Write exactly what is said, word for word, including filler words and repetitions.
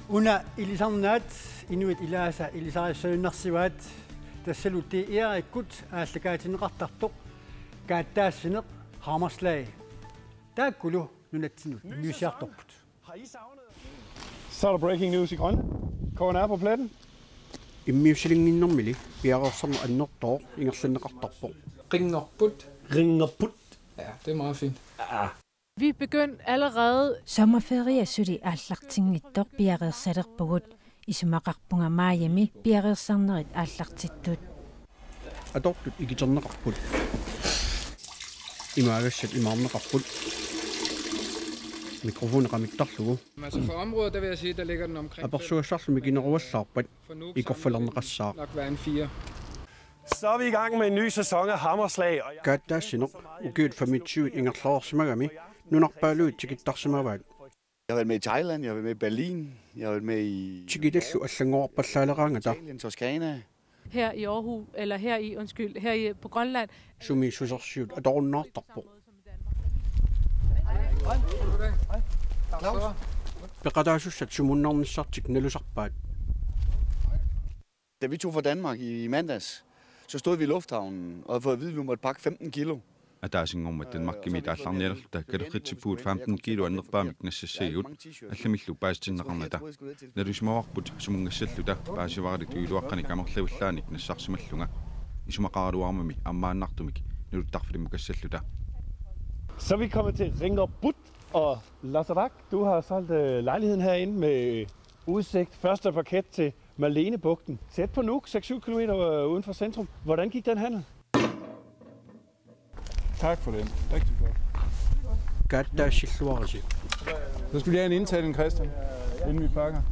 Una ilisarnaat inuit ilaasa ilisarissajunnaarsivaat, tassalu D R-ikkut aallakaatinneqartartoq Kaattaassineq Hammerslag. Taakkulu nunatsinnut immiussiartorput. Så er der breaking news i Grønland. K N R på pletten. Immiussilinnginnermili piareersarneq annertooq ingerlanneqartarpoq. Ringerput. Ringerput. Ja, det er meget fint. Vi er begyndt allerede. Sommerferie suli aallartinngitsoq piareersalerpugut. Isumaqarpunga maajimi piareersarnerit aallartittut. Atortut ikiterneqarput. Imaagassat imaarneqarput. Mikrofoni qamittarlugu. Altså for området, der vil jeg sige, der ligger den omkring Apersugassarlu mikineruallaarpat. For nu Ikorfalerneqassaaq. Nok være en fire. Så er vi i gang med en ny sæson af Hammerslag. Og jeg Kaattaassineq ukiut femogtyve ingerlaarsimagami nunarpaaluit tikittarsimavaat. Jeg har været med i Thailand, jeg har været med i Berlin, jeg har været med i Tikitallu allanngorarpallaaleraangata. Italien, Toscana. Her i Aarhus, eller her i, undskyld, her i, på Grønland. Sumi susersiut atorunnaartarpoq. Peqataasussat sumunnarnissartik nalusarpaat. Da vi tog fra Danmark i, i mandags, så stod vi i lufthavnen og havde fået at vide, at vi måtte pakke femten kilo. Ataasinngormat Danmarkimit aallarnialerluta kalerritsippugut femten kilo annerpaamik nassassagigut allamillu paasitinneqarnata. Nalusimavarput sumunngassalluta paasivaralu tujuuluaqqanik amerlavillaanik nassarsimallunga. Isumaqaraluarmami ammaannartumik naluttarfilimmukassalluta. Så er vi kommet til Ringerput og Lazarak. Du har solgt øh, lejligheden herinde med udsigt første parket til Malenebugten. Tæt på Nuuk, seks syv kilometer øh, uden for centrum. Hvordan gik den handel? Tak for den. Rigtig godt. Kaattaasilluarisi. Så skal vi have en indtagning, Christian, inden vi pakker.